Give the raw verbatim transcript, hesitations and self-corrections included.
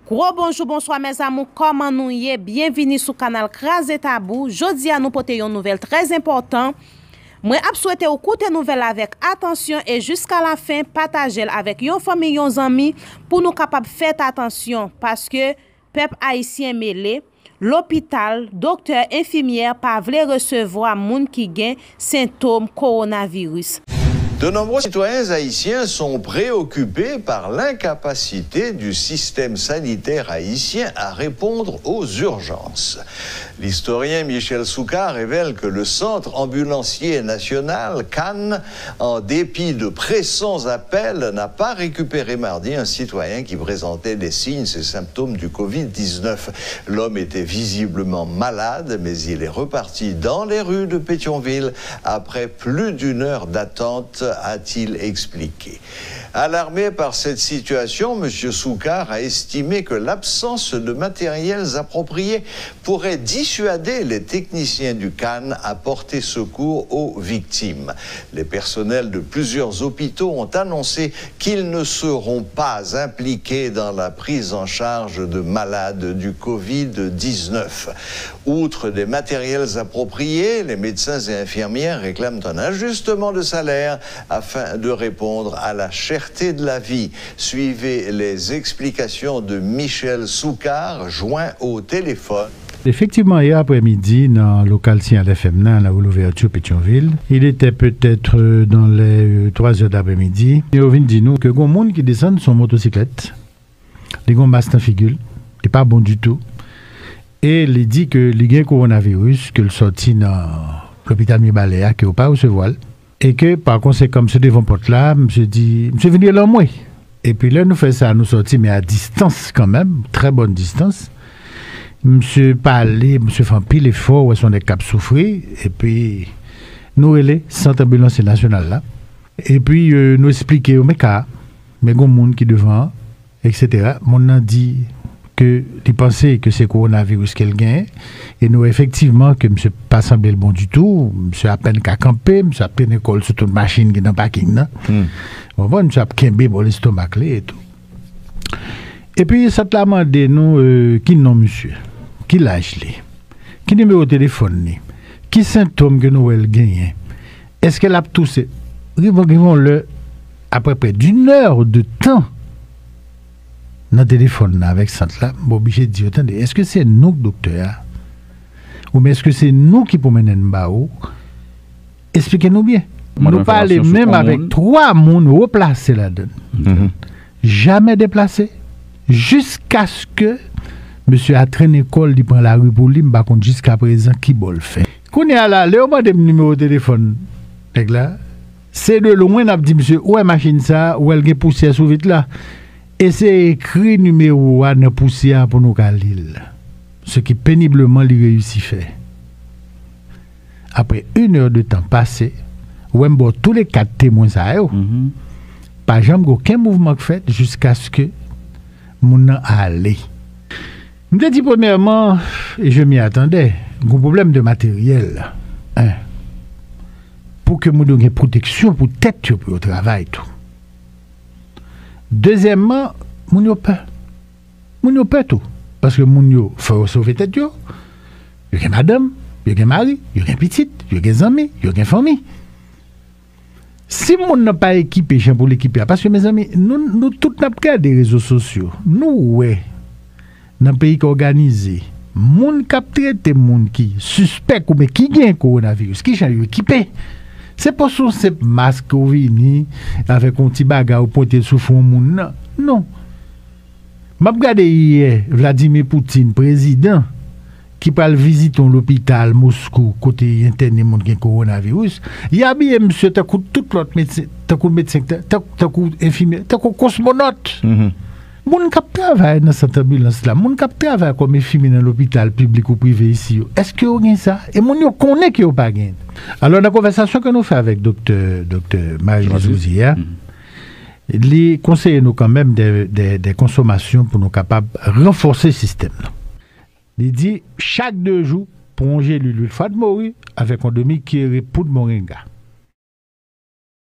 Gwo bonjou, bonswa mes amours, kòman nou ye? Byenvini sou kanal Kraze Tabou. Jodi a nou pote yon nouvèl trè enpòtan. Mwen ap swete ou koute nouvèl avèk atansyon e jiska lafen, pataje l avèk yon fanmi, yon zanmi pou nou kapab fèt atansyon, paske pèp ayisyen mele. Lopital, doktè, enfimyè pa vle resevwa moun ki gen sentòm kowonaviris. De nombreux citoyens haïtiens sont préoccupés par l'incapacité du système sanitaire haïtien à répondre aux urgences. L'historien Michel Soukar révèle que le Centre ambulancier national, CAN, en dépit de pressants appels, n'a pas récupéré mardi un citoyen qui présentait les signes et symptômes du covid dix-neuf. L'homme était visiblement malade, mais il est reparti dans les rues de Pétion-Ville après plus d'une heure d'attente, a-t-il expliqué. Alarmé par cette situation, M. Soukar a estimé que l'absence de matériels appropriés pourrait dissuader les techniciens du CAN à porter secours aux victimes. Les personnels de plusieurs hôpitaux ont annoncé qu'ils ne seront pas impliqués dans la prise en charge de malades du covid dix-neuf. Outre des matériels appropriés, les médecins et infirmières réclament un ajustement de salaire afin de répondre à la cherté de la vie. Suivez les explications de Michel Soukar, joint au téléphone. Effectivement, hier après-midi, dans le local Signal F M, dans la rue Louverture, Pétion-Ville, il était peut-être dans les trois heures d'après-midi. Yo vin di nou ke gon moun ki desann sou motosiklet, li gon mas nan figi l, li pa bon ditou, e li di ke li gen kowonaviris, ke l sòti nan lopital Mibalè a, ke yo pa resevwa l. E ke pa konsekan, misye devan pòt la, misye di, misye vin rele anmwe. Epi lè nou fè sa, nou sòti, men a distans kanmenm, trè bòn distans. Misye pale, misye fè anpil efò, ou wè se yon nèg k ap soufri, epi nou rele sant anbilansye nasyonal la. Epi nou esplike yo, men ka, men gon moun ki devan an, etsetera. Moun nan di ke li panse ke se kowonaviris ke l genyen, e nou wè efektivman ke misye pa sanble l bon ditou, misye apèn ka kanpe, misye ap trennen kò l sou tout machin ki nan paking nan. Ou konprann? Misye ap kenbe bò lestomak li etou. Epi sant la mande nou ki non misye, ki laj li, ki nimewo telefòn li, ki sentòm ke nou wè l genyen, èske l ap touse. Rive gen yon lè, apre près d'une heure de temps nan telefòn nan avèk sant la, m oblije di yo, tande, èske se nou k doktè a? Oubyen èske se nou ki pou mennen n ba ou? Esplike nou byen. Nou pale menm avèk twa moun wo plase ladan l. Jamè deplase, jiskaske misye a trennen kò l, li pran lari pou li, m pa konn jiskaprezan ki bò l fè. Kounye a la, lè yo mande m nimewo telefòn nèg la, se de lwen n ap di misye, ou wè machin sa a, ou wè l gen pousyè sou vit la? Eseye ekri nimewo a nan pousyè a pou nou ka li l. Ce qui péniblement li reyisi fè. Après une heure de temps passé, ou wè m ba w tou le kat temwen sa yo. Pa janm gen okenn mouvman k fèt jiskaske moun nan ale. M te di premyèman, e je m'y attendais, gon pwoblèm de materyèl, en, pou ke moun yo gen pwoteksyon pou tèt yo, pou yo travay tou. Dezyèmman, moun yo pè. Moun yo pè tou, paske moun yo fò yo sove tèt yo, yo gen madanm, yo gen mari, yo gen pitit, yo gen zanmi, yo gen fanmi. Si moun nan pa ekipe jan pou l ekipe a, paske mezanmi, nou, nou tout n ap gade rezo sosyo, nou wè nan peyi k òganize, moun k ap trete moun ki sispèk oubyen ki gen kowonaviris, ki jan yo ekipe? Se pa sou senp mask ou vini avèk yon ti bagay ou pote sou fwon moun nan. Non. M ap gade yè Vladimir Putin, prezidan, ki pral vizite yon lopital Moskou kote y entène moun gen kowonaviris, y abiye misye tankou tout lòt medsen, tankou medsen, tankou enfimyè, tankou kosmonòt. Moun k ap travay nan sant anbilans la, moun k ap travay kòm enfimyè nan lopital piblik ou prive isi yo, èske yo gen sa? E moun yo konnen ke yo pa gen. Alò, nan konvèsasyon ke nou fè avèk doktè, doktè Marie Louise Rouzier a, li konseye nou kanmenm de, de, de konsomasyon pou nou kapab ranfòse sistèm nan. Li di, chak de jou, pran yon jeli lwil fwa de mori avèk yon demi kiyere poud moringa.